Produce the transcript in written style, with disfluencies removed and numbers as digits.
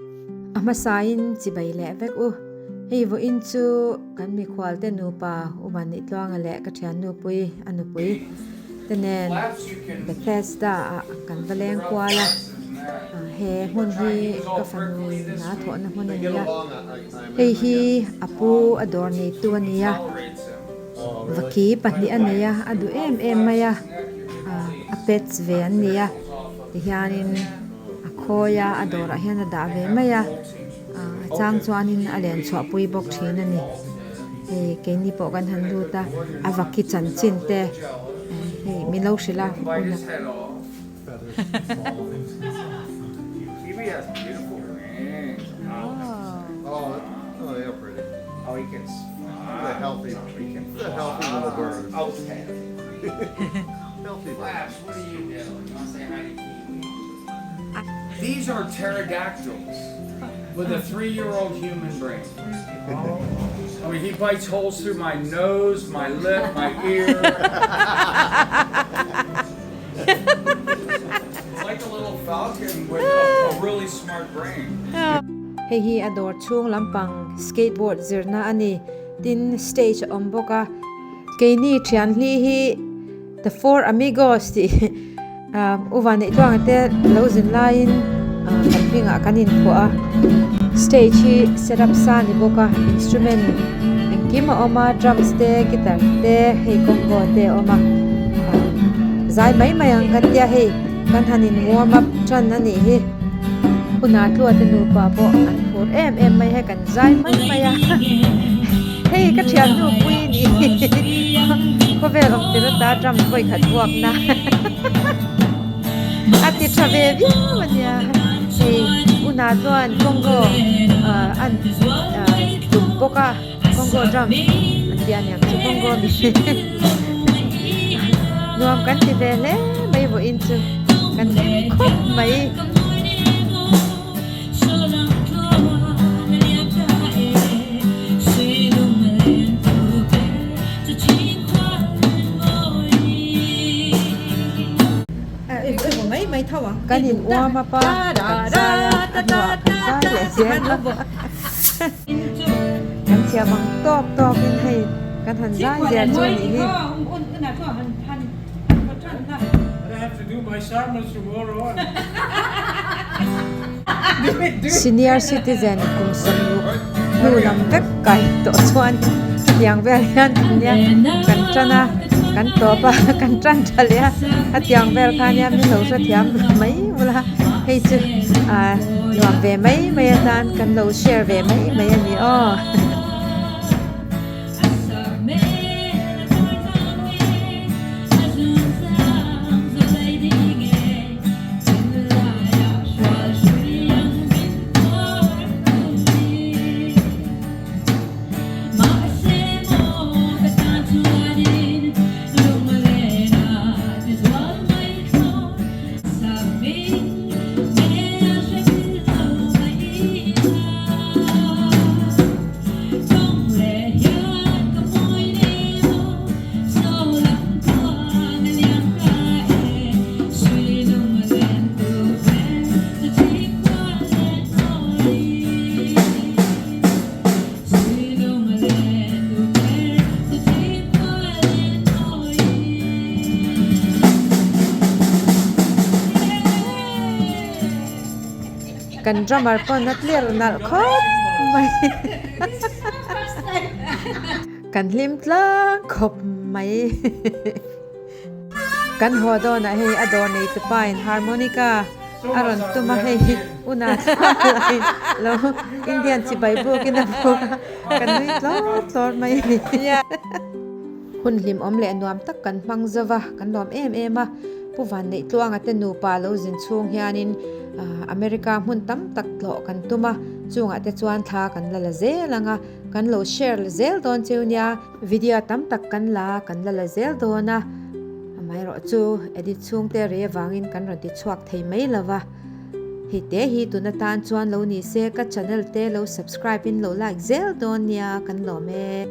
A hmasain chibai leh vek u. Hei vawiin chu kan mikhualte nupa Uman Nitluanga leh ka thiannupui a nupui te nen Bethesda ah kan va leng kual a. He hmun hi ka fanu in a thawhna hmun a ni a. Hei hi a pu a dawr neitu a ni a. Vaki pahnih a nei a, a duh em em mai a. A pets ve an ni a. Tihianin a khawi a, a dawrah hian a dah ve mai a, a chang chuanin a len chhuahpui bawk thin a ni. Hei keini pawh kan han lut a, a vaki chanchin te hei min lo hrilh a hun a. These are pterodactyls with a three-year-old human brain. I mean, he bites holes through my nose, my lip, my ear. It's like a little falcon with a, a really smart brain. Hei hi a dawr chhung lampang skateboard zirna a ni. Tin, stage a awm bawk a. Keini thianhli hi The Four Amigos tih U Vanneihtuanga te lo zin laiin kan hmingah kan inphuah a. Stage hi set up sa a ni bawk a, instrument engkim a awm a, drums te, guitar te, hei congo te a awm a. Zai mai mai ang kan tia hei kan han in warm up tan a nih hi. Hunah tluate nupa pawh an phur em em mai hei kan zai mai mai a. Hei ka thiannu pui ni khawvel awm tir ata drum vawi khat vuak na a ti tha ve viau a nia hei una chuan congo an tum bawk a congo drum an ti a niang chu congo mi nuam kan ti ve hle mai vawiin chu kan hlim khawp mai. Kan in uam up a, kan zai a, a hnuah kan zai leh zel a. Kan thiam ang tawk tawk in hei kan han zai zel chu a nih hi. Senior citizen kum sawmruk hnu lam vek kai tawh chuan hetiang vel hian nia kan tan a kan tawp a kan tan tha leh a hetiang vel kha nia min lo hrethiam mai bula hei chu ah nuam ve mai mai atan kan lo share ve mai mai a ni aw. Kan drummer pawn a tlir nalh khawp mai kan hlim tlang khawp mai kan haw dawnah hei a dawr nei tupa in harmonica a rawn tum a hei una lai lo Indian chibai bukin a buk a kan nui tlawr tlawr mai a ni hun hlimawm leh nuam tak kan hmang zova kan lawm em em a. Pu Vanneih Tluanga te nupa lo zin chhung hianin America hmun tam tak tlawh kan tum a, chungah te chuan thla kan la la zel ang a, kan lo share la zel dawn cheu nia. Video tam tak kan la kan la la zel dawn a, amaherawh chu edit chhung te rei avangin kan rawn ti chhuak thei mai lo va. Hei te hi tun atan chuan lo ni se ka channel te lo subscribe in lo like zel dawn nia kan lawm e.